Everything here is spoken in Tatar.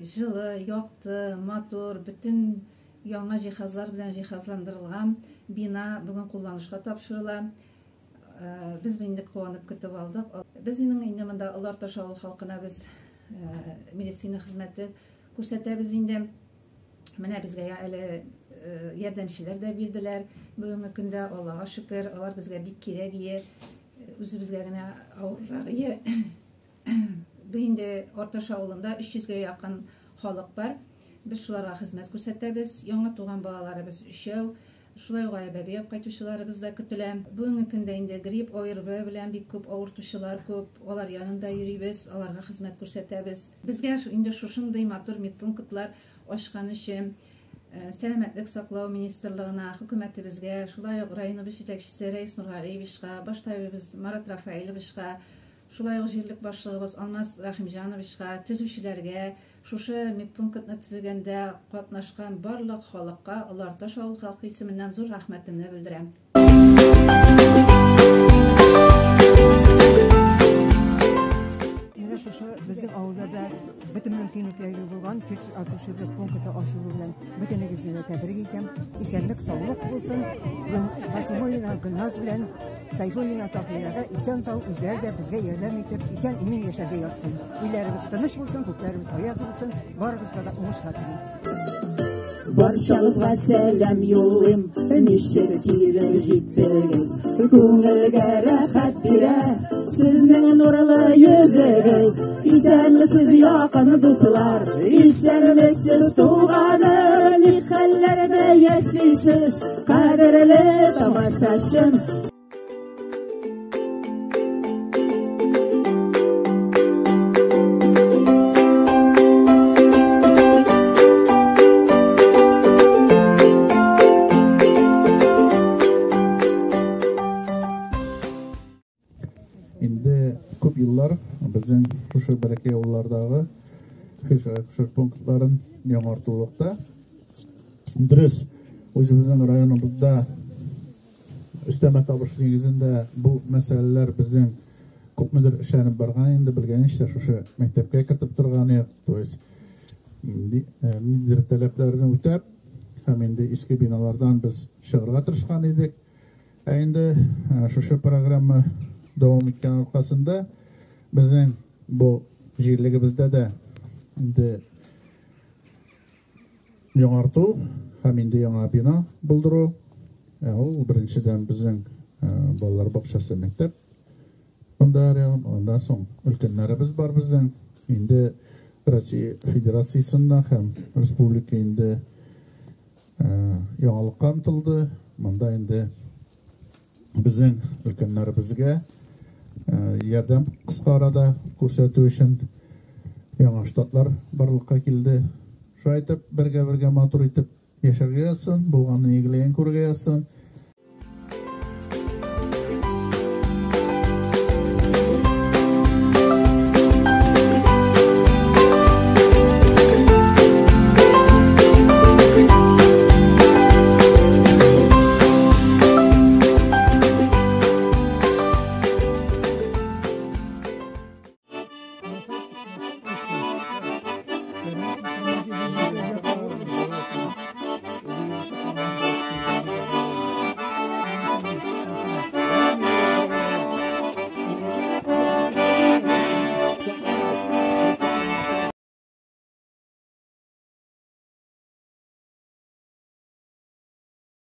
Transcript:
Җылы, якты, матур, бөтен яңа җиһазлар белән җиһазландырылган бина бүген кулланышка тапшырыла. Без инде куанып көтеп алдык. Безнең инде монда Олы Арташ авыл халкына без медицина хезмәте күрсәтәбез инде. Менә безгә әле ярдәмчеләр дә бирделәр. Бүгенге көндә Аллага шөкер, алар безгә бик кирәк ие. Үзебезгә генә авыррак ие. Без инде Арташ авылында 300гә якын халык бар. Без шуларга хезмәт күрсәтәбез. Яңа туган балаларыбыз өчәү. Шулай ук әле бәби алып кайтучыларыбыз да көтелә. Бүгенге көндә инде грипп, ОРВ белән бик күп авыртучылар күп. Алар янында йөрибез, аларга хезмәт күрсәтәбез. Безгә инде шушындый матур медпунктлар ачкан өчен Сәламәтлек саклау министрлыгына, хөкүмәтебезгә, шулай ук районыбыз җитәкчесе Рәис Нургалиевичка, баш табибыбыз Марат Рафаэловичка, шулай ук җирлек башлыгыбыз Алмаз Рәхимҗановичка, төзүчеләргә, шушы медпунктны төзегәндә катнашкан барлык халыкка Олы Арташ авыл халкы исеменнән зур рәхмәтемне белдерәм. Менә шушы безнең авылда да бөтен мөмкинлекләре булган фельдшер-акушерлык пункты ачылу белән бөтенегезне дә тәбрик итәм. Исәнлек, саулык булсын. Гасимуллина Гөлназ белән Сайфуллина Таһирәгә исән-сау үзләре дә безгә ярдәм итеп, исән-имин яшәргә язсын. Өйләребез тыныч булсын, күкләребез аяз булсын. Барыгызга да уңышлар телим. Барчагызга сәлам юллыйм, ничек килеп җиттегез? Күңелгә рәхәт бирә сезнең нурлы йөзегез. Исәнмесез, якын дуслар, исәнмесез, туганым, ни хәлләрдә яшисез, кадерле тамашачым. Инде күп еллар безнең шушы бәләкәй авыллардагы фельдшер-акушер пунктларын яңартулыкта. Дөрес, үзебезнең районыбызда өстәмә табыш нигезендә бу мәсьәләләр безнең күпмедер эшләнеп барган инде, белгәнегезчә, шушы мәктәпкә кертеп торган юк, то есть ниндидер таләпләрне үтәп, һәм инде иске биналардан без чыгарга тырышкан идек. Ә инде шушы программа дәвам иткән аркасында безнең бу җирлегебездә дә инде яңарту һәм инде яңа бина булдыру, ул беренчедән безнең балалар бакчасы, мәктәп монда район, аннан соң өлкәннәребез бар безнең. Инде Россия Федерациясендә һәм республика инде яңалыкка омтылды. Монда инде безнең өлкәннәребезгә ярдәм кыска арада күрсәтү өчен яңа штатлар барлыкка килде. Шулай итеп, бергә-бергә матур итеп яшәргә язсын, булганны игелеген күрергә язсын.